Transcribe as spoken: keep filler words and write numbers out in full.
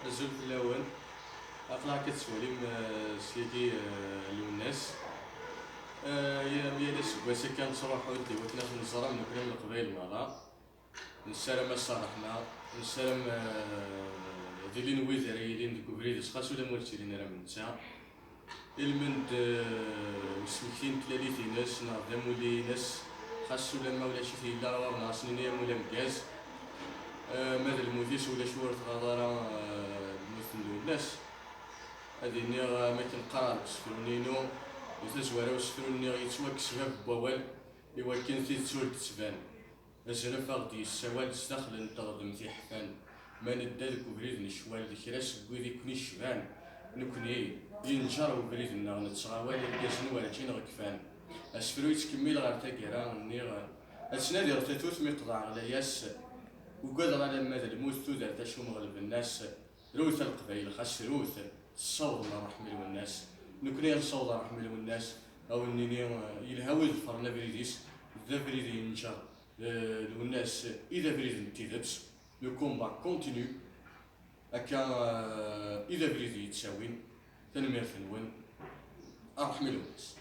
Azul fell-awen. Aql-aɣ akka tettwalim, eh, syagi, eh, Lwennas. Eh, ya-, yal aseggas akka nettruḥu-d i wakken ad ten-nẓer am nekkni am Leqbayel merra. Nessaram-as ṛṛeḥma, nessaram, eh, ad ilin wid ara yilin deg ubrid-is, xas ula ma ur ttilin ara am netta. Ilmend, eh, usmekti n tlalit-ines neɣ d amulli-ines, xas ulamma ulac-it yella ɣur-neɣ, ad s-nini amulli ameggaz. Eh, ma d lmut-is ulac ur tɣaḍ ara, eh, lmut n Lwennas. Ad iniɣ, eh, am akken qqareɣ deg usefru-nni-inu, di tazwara usefru-nni yettwakkes bab n wawal, i wakken tidet ur d-tettban. Azref a ɣ-d-yessawal sdaxel n teɣdemt iḥfan. Ma nedda deg ubrid n ccwal d kra seg wid i ken-icban. Nekni, yenǧer ubrid-nneɣ nettɣawal irgazen werǧin ɣ-kfan. Asefru yettkemmil ɣer taggara, nniɣ, ad ttnadiɣ tatut mi qḍeɛ ɣlayas. Ugadeɣ alamma d lmut tudert acum ɣelben-as. Rewt a Leqbayel xas rewt, tessawḍem ṛṛeḥma i Lwennas. Nekni ad nessaweḍ ṛṛeḥma i Lwennas, a wen-nini, eh, yelha wid ḍefren abrid-is, d abrid yenǧer. Eh, Lwennas i d abrid n tidet, le combat continue, akka, eh, i d abrid yettawin. Tanemmirt-nwen, a ṛṛeḥma i Lwennas.